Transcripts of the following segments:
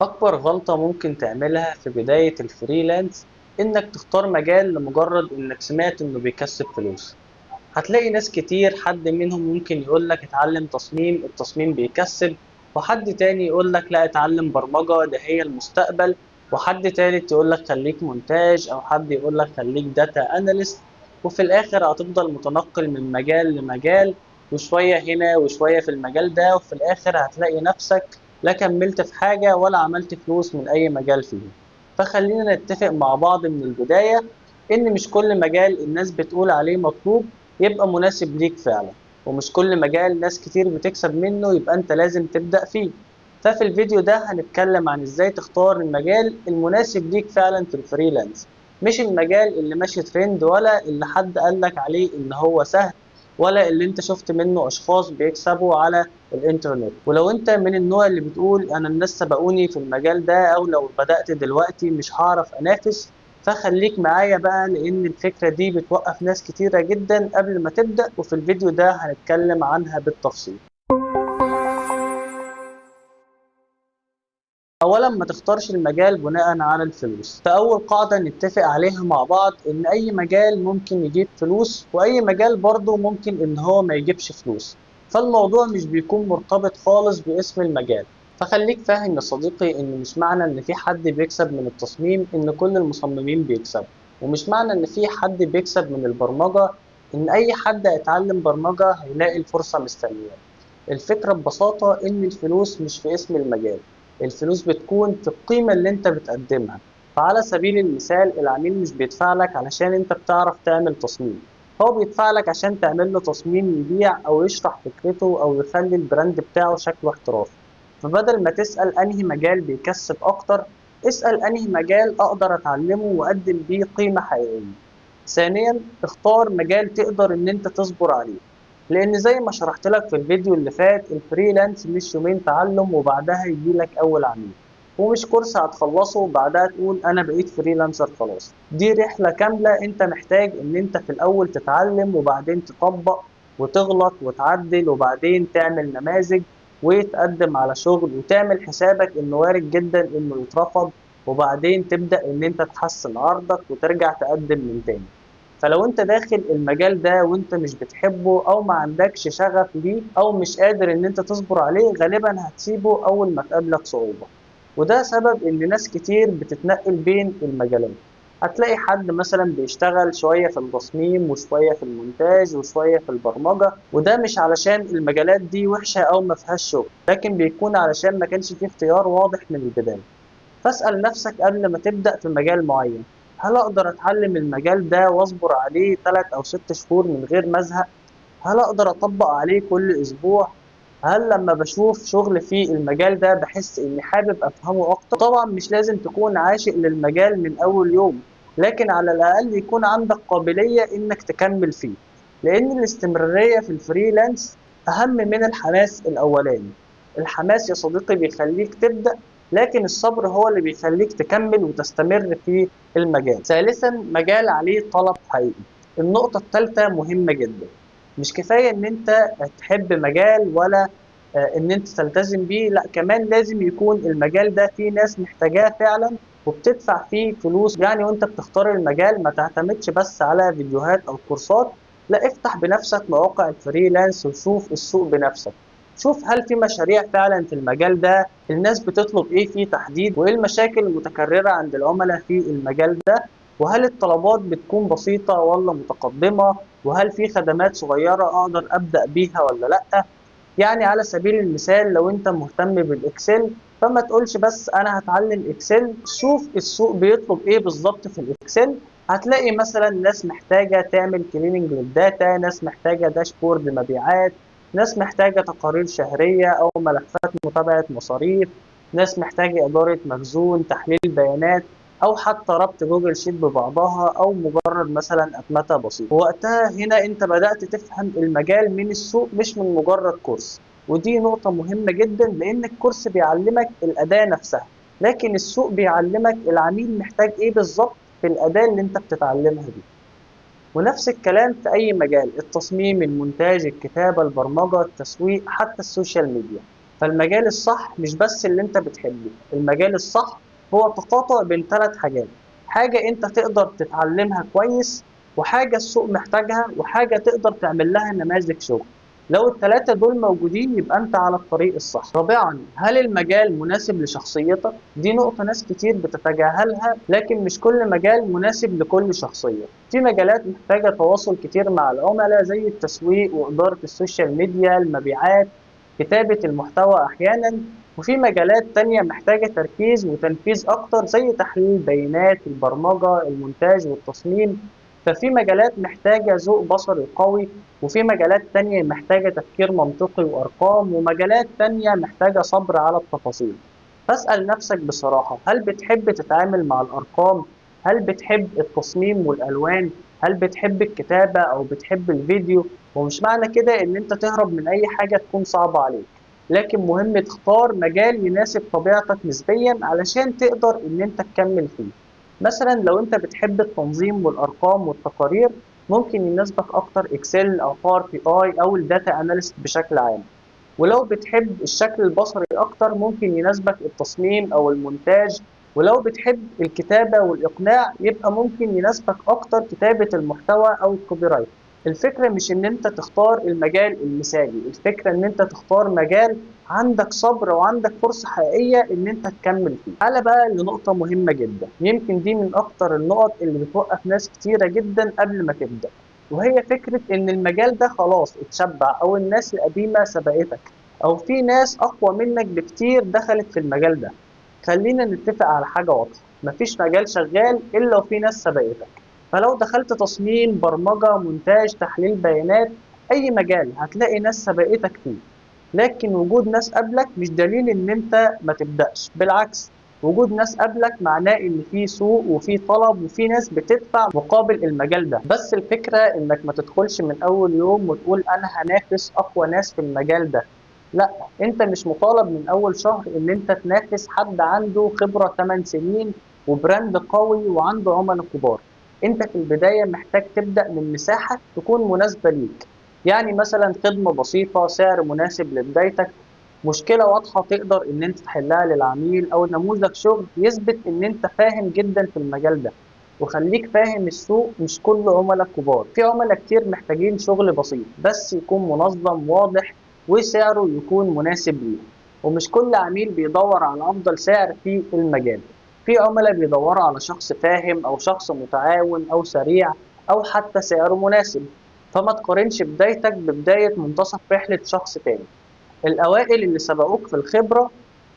أكبر غلطة ممكن تعملها في بداية ال freelance إنك تختار مجال لمجرد إنك سمعت إنه بيكسب فلوس. هتلاقي ناس كتير، حد منهم ممكن يقولك اتعلم تصميم، التصميم بيكسب، وحد تاني يقولك لا اتعلم برمجة ده هي المستقبل، وحد تالت يقولك خليك مونتاج، أو حد يقولك خليك data analyst. وفي الآخر هتفضل متنقل من مجال لمجال، وشوية هنا وشوية في المجال ده، وفي الآخر هتلاقي نفسك لا كملت في حاجة ولا عملت فلوس من أي مجال فيهم. فخلينا نتفق مع بعض من البداية إن مش كل مجال الناس بتقول عليه مطلوب يبقى مناسب ليك فعلا، ومش كل مجال ناس كتير بتكسب منه يبقى أنت لازم تبدأ فيه. ففي الفيديو ده هنتكلم عن إزاي تختار المجال المناسب ليك فعلا في ال freelance، مش المجال اللي ماشي ترند، ولا اللي حد قالك عليه إن هو سهل، ولا اللي انت شفت منه اشخاص بيكسبوا على الانترنت. ولو انت من النوع اللي بتقول انا الناس سبقوني في المجال ده، او لو بدأت دلوقتي مش هعرف انافس، فخليك معايا بقى، لان الفكرة دي بتوقف ناس كتيرة جدا قبل ما تبدأ، وفي الفيديو ده هنتكلم عنها بالتفصيل. اولا، ما تختارش المجال بناء على الفلوس. فاول قاعدة نتفق عليها مع بعض ان اي مجال ممكن يجيب فلوس، واي مجال برضو ممكن ان هو ما يجيبش فلوس، فالموضوع مش بيكون مرتبط خالص باسم المجال. فخليك فاهم يا صديقي ان مش معنى ان في حد بيكسب من التصميم ان كل المصممين بيكسبوا، ومش معنى ان في حد بيكسب من البرمجة ان اي حد هيتعلم برمجة هيلاقي الفرصة مستنياه. الفكرة ببساطة ان الفلوس مش في اسم المجال، الفلوس بتكون في القيمة اللي انت بتقدمها. فعلى سبيل المثال، العميل مش بيدفع لك علشان انت بتعرف تعمل تصميم، هو بيدفع لك عشان تعمل له تصميم يبيع او يشرح فكرته او يخلي ال brand بتاعه شكله احترافي. فبدل ما تسأل انهي مجال بيكسب اكتر، اسأل انهي مجال اقدر اتعلمه واقدم بيه قيمة حقيقية. ثانيا، اختار مجال تقدر ان انت تصبر عليه، لان زي ما شرحت لك في الفيديو اللي فات، ال freelance مش يومين تعلم وبعدها يجي لك اول عميل، ومش كورس هتخلصه وبعدها تقول انا بقيت freelancer خلاص. دي رحلة كاملة، انت محتاج ان انت في الاول تتعلم، وبعدين تطبق وتغلط وتعدل، وبعدين تعمل نماذج وتقدم على شغل، وتعمل حسابك انه وارد جدا انه يترفض، وبعدين تبدأ ان انت تحسن عرضك وترجع تقدم من تاني. فلو انت داخل المجال ده وانت مش بتحبه او ما عندكش شغف ليه او مش قادر ان انت تصبر عليه، غالبا هتسيبه اول ما تقابلك صعوبة. وده سبب ان ناس كتير بتتنقل بين المجالات. هتلاقي حد مثلا بيشتغل شوية في التصميم وشوية في المونتاج وشوية في البرمجة، وده مش علشان المجالات دي وحشة او ما فيهاش شغل، لكن بيكون علشان ما كانش فيه اختيار واضح من البداية. فاسأل نفسك قبل ما تبدأ في مجال معين، هل أقدر أتعلم المجال ده وأصبر عليه 3 أو 6 شهور من غير ما أزهق؟ هل أقدر أطبق عليه كل أسبوع؟ هل لما بشوف شغل في المجال ده بحس إني حابب أفهمه أكتر؟ طبعا مش لازم تكون عاشق للمجال من أول يوم، لكن على الأقل يكون عندك قابلية إنك تكمل فيه، لأن الاستمرارية في ال freelance أهم من الحماس الأولاني. الحماس يا صديقي بيخليك تبدأ، لكن الصبر هو اللي بيخليك تكمل وتستمر في المجال. ثالثا، مجال عليه طلب حقيقي. النقطة الثالثة مهمة جدا، مش كفاية ان انت تحب مجال ولا ان انت تلتزم بيه، لا كمان لازم يكون المجال ده فيه ناس محتاجاه فعلا وبتدفع فيه فلوس. وانت بتختار المجال ما تعتمدش بس على فيديوهات او كورسات، لا افتح بنفسك مواقع ال freelance وشوف السوق بنفسك، شوف هل في مشاريع فعلا في المجال ده، الناس بتطلب ايه فيه تحديد، وايه المشاكل المتكررة عند العملاء في المجال ده، وهل الطلبات بتكون بسيطة ولا متقدمة، وهل في خدمات صغيرة اقدر ابدأ بيها ولا لا. على سبيل المثال لو انت مهتم بال Excel، فما تقولش بس انا هتعلم Excel، شوف السوق بيطلب ايه بالظبط في ال Excel. هتلاقي مثلا ناس محتاجة تعمل cleaning لل data، ناس محتاجة dashboard مبيعات، ناس محتاجة تقارير شهرية أو ملفات متابعة مصاريف، ناس محتاجة إدارة مخزون، تحليل بيانات، أو حتى ربط Google Sheet ببعضها، أو مجرد مثلا أتمتة بسيطة. ووقتها هنا أنت بدأت تفهم المجال من السوق مش من مجرد كورس. ودي نقطة مهمة جدا، لأن الكورس بيعلمك الأداة نفسها، لكن السوق بيعلمك العميل محتاج إيه بالظبط في الأداة اللي أنت بتتعلمها دي. ونفس الكلام في أي مجال، التصميم، المونتاج، الكتابة، البرمجة، التسويق، حتى ال social media. فالمجال الصح مش بس اللي انت بتحبه، المجال الصح هو تقاطع بين 3 حاجات: حاجة انت تقدر تتعلمها كويس، وحاجة السوق محتاجها، وحاجة تقدر تعمل لها نماذج شغل. لو التلاتة دول موجودين يبقى انت على الطريق الصح. رابعا، هل المجال مناسب لشخصيتك؟ دي نقطة ناس كتير بتتجاهلها، لكن مش كل مجال مناسب لكل شخصية. في مجالات محتاجة تواصل كتير مع العملاء زي التسويق وإدارة ال social media، المبيعات، كتابة المحتوى أحيانا، وفي مجالات تانية محتاجة تركيز وتنفيذ أكتر زي تحليل البيانات، البرمجة، المونتاج والتصميم. ففي مجالات محتاجة ذوق بصري قوي، وفي مجالات تانية محتاجة تفكير منطقي وأرقام، ومجالات تانية محتاجة صبر على التفاصيل. فاسأل نفسك بصراحة، هل بتحب تتعامل مع الأرقام؟ هل بتحب التصميم والألوان؟ هل بتحب الكتابة أو بتحب الفيديو؟ ومش معنى كده إن أنت تهرب من أي حاجة تكون صعبة عليك، لكن مهم تختار مجال يناسب طبيعتك نسبيا علشان تقدر إن أنت تكمل فيه. مثلا لو أنت بتحب التنظيم والأرقام والتقارير، ممكن يناسبك أكتر Excel أو Power BI أو ال data analyst بشكل عام. ولو بتحب الشكل البصري أكتر، ممكن يناسبك التصميم أو المونتاج. ولو بتحب الكتابة والإقناع، يبقى ممكن يناسبك أكتر كتابة المحتوى أو ال copywrite. الفكرة مش إن أنت تختار المجال المثالي، الفكرة إن أنت تختار مجال عندك صبر وعندك فرصة حقيقية إن أنت تكمل فيه. تعالى بقى لنقطة مهمة جدا، يمكن دي من أكتر النقط اللي بتوقف ناس كتيرة جدا قبل ما تبدأ، وهي فكرة إن المجال ده خلاص اتشبع، أو الناس القديمة سبقتك، أو في ناس أقوى منك بكتير دخلت في المجال ده. خلينا نتفق على حاجة واضحة، مفيش مجال شغال إلا وفي ناس سبقتك. فلو دخلت تصميم، برمجة، مونتاج، تحليل بيانات، أي مجال هتلاقي ناس سبقتك فيه. لكن وجود ناس قبلك مش دليل إن أنت ما تبدأش، بالعكس، وجود ناس قبلك معناه إن في سوق وفي طلب وفي ناس بتدفع مقابل المجال ده. بس الفكرة إنك ما تدخلش من أول يوم وتقول أنا هنافس أقوى ناس في المجال ده. لا، أنت مش مطالب من أول شهر إن أنت تنافس حد عنده خبرة 8 سنين و brand قوي وعنده عملاء كبار. أنت في البداية محتاج تبدأ من مساحة تكون مناسبة ليك، يعني مثلا خدمة بسيطة، سعر مناسب لبدايتك، مشكلة واضحة تقدر إن أنت تحلها للعميل، أو نموذج شغل يثبت إن أنت فاهم جدا في المجال ده. وخليك فاهم السوق مش كل عملاء كبار، في عملاء كتير محتاجين شغل بسيط بس يكون منظم واضح وسعره يكون مناسب ليه. ومش كل عميل بيدور على أفضل سعر في المجال، في عملاء بيدوروا على شخص فاهم أو شخص متعاون أو سريع أو حتى سعره مناسب. فما تقارنش بدايتك ببداية منتصف رحلة شخص تاني. الأوائل اللي سبقوك في الخبرة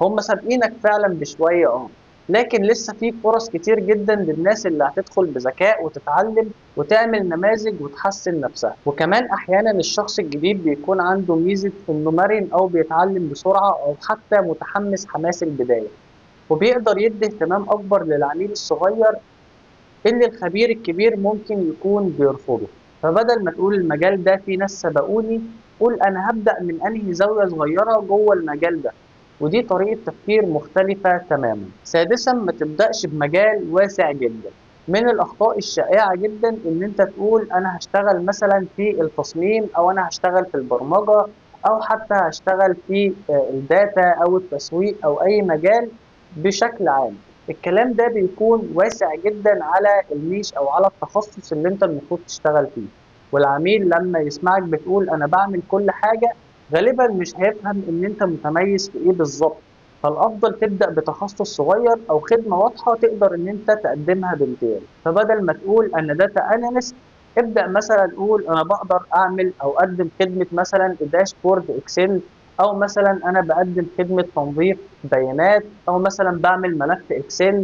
هم سابقينك فعلا بشوية، لكن لسه في فرص كتير جدا للناس اللي هتدخل بذكاء وتتعلم وتعمل نماذج وتحسن نفسها. وكمان أحيانا الشخص الجديد بيكون عنده ميزة إنه مرن أو بيتعلم بسرعة أو حتى متحمس حماس البداية، وبيقدر يدي اهتمام أكبر للعميل الصغير اللي الخبير الكبير ممكن يكون بيرفضه. فبدل ما تقول المجال ده في ناس سبقوني، قول أنا هبدأ من أنهي زاوية صغيرة جوه المجال ده، ودي طريقة تفكير مختلفة تماما. سادسا، ما تبدأش بمجال واسع جدا. من الأخطاء الشائعة جدا إن أنت تقول أنا هشتغل مثلا في التصميم، أو أنا هشتغل في البرمجة، أو حتى هشتغل في ال data أو التسويق أو أي مجال بشكل عام. الكلام ده بيكون واسع جدا على ال niche أو على التخصص اللي أنت المفروض تشتغل فيه، والعميل لما يسمعك بتقول أنا بعمل كل حاجة غالبا مش هيفهم إن أنت متميز في إيه بالظبط. فالأفضل تبدأ بتخصص صغير أو خدمة واضحة تقدر إن أنت تقدمها بامتياز. فبدل ما تقول أنا data analyst، ابدأ مثلا قول أنا بقدر أعمل أو أقدم خدمة مثلا dashboard Excel، أو مثلا أنا بقدم خدمة تنظيف بيانات، أو مثلا بعمل ملف Excel،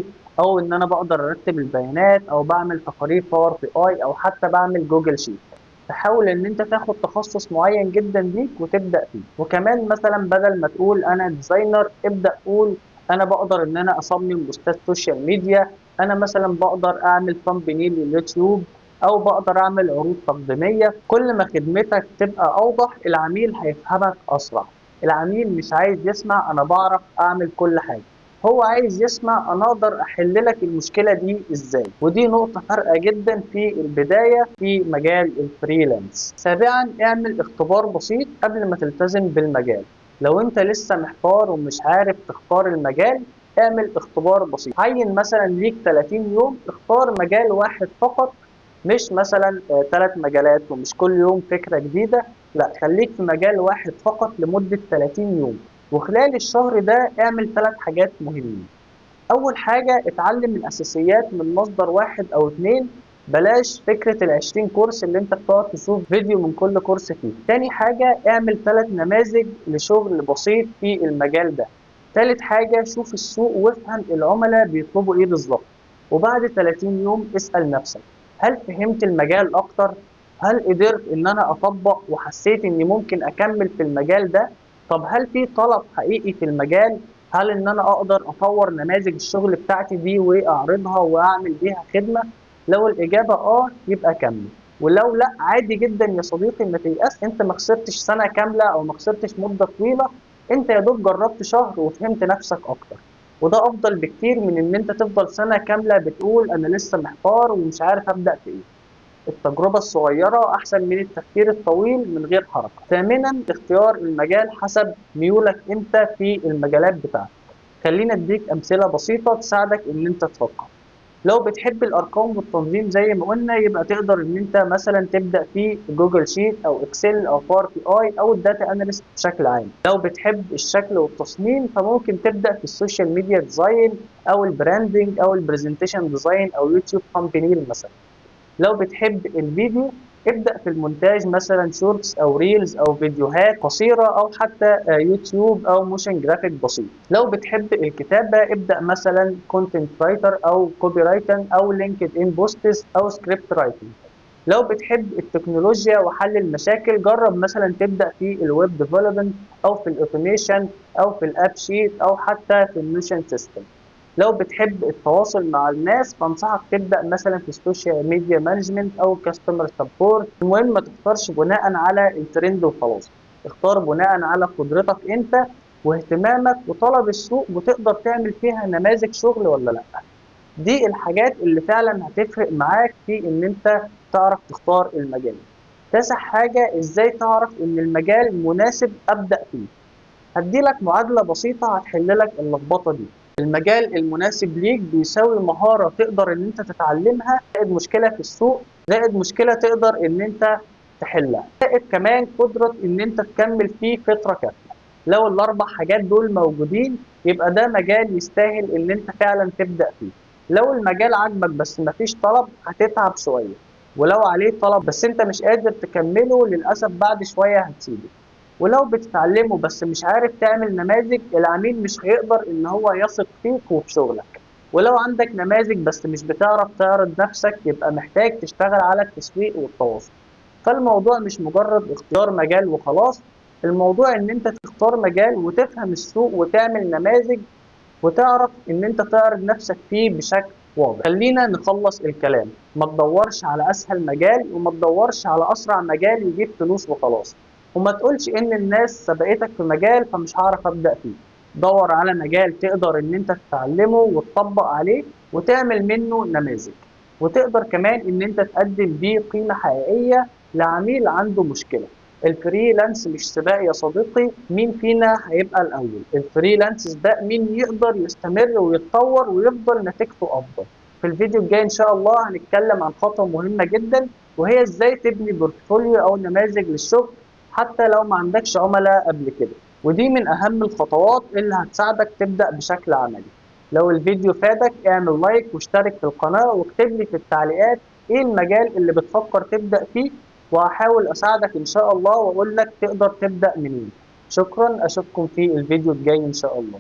أو إن أنا بقدر أرتب البيانات، أو بعمل تقارير Power BI، أو حتى بعمل Google Sheet. تحاول إن أنت تاخد تخصص معين جدا ليك وتبدأ فيه. وكمان مثلا بدل ما تقول أنا designer، ابدأ قول أنا بقدر إن أنا أصمم بوستات social media، أنا مثلا بقدر أعمل thumbnail لليوتيوب، أو بقدر أعمل عروض تقديمية. كل ما خدمتك تبقى أوضح العميل هيفهمك أسرع. العميل مش عايز يسمع أنا بعرف أعمل كل حاجة، هو عايز يسمع أنا أقدر أحل لك المشكلة دي إزاي. ودي نقطة فارقة جدا في البداية في مجال ال freelance. سابعا، اعمل اختبار بسيط قبل ما تلتزم بالمجال. لو انت لسه محتار ومش عارف تختار المجال، اعمل اختبار بسيط. عين مثلا ليك 30 يوم، اختار مجال واحد فقط، مش مثلا 3 مجالات ومش كل يوم فكرة جديدة، لا خليك في مجال واحد فقط لمدة 30 يوم. وخلال الشهر ده اعمل 3 حاجات مهمين. أول حاجة، اتعلم الأساسيات من مصدر واحد أو 2، بلاش فكرة ال20 كورس اللي انت بتقعد تشوف فيديو من كل كورس فيه. تاني حاجة، اعمل 3 نماذج لشغل بسيط في المجال ده. تالت حاجة، شوف السوق وافهم العملاء بيطلبوا ايه بالظبط. وبعد 30 يوم اسأل نفسك، هل فهمت المجال أكتر؟ هل قدرت إن أنا أطبق وحسيت إني ممكن أكمل في المجال ده؟ طب هل في طلب حقيقي في المجال؟ هل إن أنا أقدر أطور نماذج الشغل بتاعتي دي وأعرضها وأعمل بيها خدمة؟ لو الإجابة آه، يبقى كمل، ولو لا عادي جدا يا صديقي، ما تيأس، أنت ما خسرتش سنة كاملة أو ما خسرتش مدة طويلة، أنت يا دوب جربت شهر وفهمت نفسك أكتر، وده أفضل بكتير من إن أنت تفضل سنة كاملة بتقول أنا لسه محتار ومش عارف أبدأ في إيه. التجربة الصغيرة أحسن من التفكير الطويل من غير حركة. ثامنا، اختيار المجال حسب ميولك أنت في المجالات بتاعتك. خلينا أديك أمثلة بسيطة تساعدك إن أنت تفكر. لو بتحب الأرقام والتنظيم زي ما قلنا، يبقى تقدر إن أنت مثلاً تبدأ في Google Sheet أو Excel أو Power BI أو ال data analyst بشكل عام. لو بتحب الشكل والتصميم فممكن تبدأ في ال social media design أو ال branding أو ال presentation design أو YouTube thumbnail مثلاً. لو بتحب الفيديو ابدأ في المونتاج مثلاً shorts أو reels أو فيديوهات قصيرة أو حتى يوتيوب أو motion graphic بسيط. لو بتحب الكتابة ابدأ مثلاً content writer أو copywriter أو LinkedIn posts أو script writing. لو بتحب التكنولوجيا وحل المشاكل جرب مثلاً تبدأ في ال web development أو في ال automation أو في ال AppSheet أو حتى في ال Notion system. لو بتحب التواصل مع الناس فانصحك تبدأ مثلا في ال social media management أو customer support. المهم ما تختارش بناء على الترند وخلاص، اختار بناء على قدرتك انت واهتمامك وطلب السوق، وتقدر تعمل فيها نماذج شغل ولا لا. دي الحاجات اللي فعلا هتفرق معاك في ان انت تعرف تختار المجال. تاسع حاجة، ازاي تعرف ان المجال مناسب ابدأ فيه؟ هديلك معادلة بسيطة هتحل لك اللخبطة دي. المجال المناسب ليك بيساوي مهارة تقدر ان انت تتعلمها، زائد مشكلة في السوق، زائد مشكلة تقدر ان انت تحلها، زائد كمان قدرة ان انت تكمل فيه فترة كافية. لو الاربع حاجات دول موجودين يبقى ده مجال يستاهل ان انت فعلا تبدأ فيه. لو المجال عجبك بس مفيش طلب هتتعب شوية، ولو عليه طلب بس انت مش قادر تكمله للأسف بعد شوية هتسيبه. ولو بتتعلمه بس مش عارف تعمل نماذج العميل مش هيقدر ان هو يثق فيك وفي شغلك. ولو عندك نماذج بس مش بتعرف تعرض نفسك يبقى محتاج تشتغل على التسويق والتواصل. فالموضوع مش مجرد اختيار مجال وخلاص، الموضوع ان انت تختار مجال وتفهم السوق وتعمل نماذج وتعرف ان انت تعرض نفسك فيه بشكل واضح. خلينا نخلص الكلام، ما تدورش على اسهل مجال وما تدورش على اسرع مجال يجيب فلوس وخلاص، وما تقولش ان الناس سبقتك في مجال فمش هعرف ابدا فيه. دور على مجال تقدر ان انت تتعلمه وتطبق عليه وتعمل منه نماذج، وتقدر كمان ان انت تقدم بيه قيمة حقيقية لعميل عنده مشكلة. ال freelance مش سباق يا صديقي، مين فينا هيبقى الأول؟ ال freelance سباق مين يقدر يستمر ويتطور ويفضل نتيجته أفضل. في الفيديو الجاي إن شاء الله هنتكلم عن خطوة مهمة جدا، وهي إزاي تبني portfolio أو نماذج للشغل حتى لو ما عندكش عملاء قبل كده، ودي من أهم الخطوات اللي هتساعدك تبدأ بشكل عملي. لو الفيديو فادك اعمل like واشترك في القناة، واكتب لي في التعليقات ايه المجال اللي بتفكر تبدأ فيه، وهحاول اساعدك ان شاء الله واقول لك تقدر تبدأ منين. شكرا، اشوفكم في الفيديو الجاي ان شاء الله.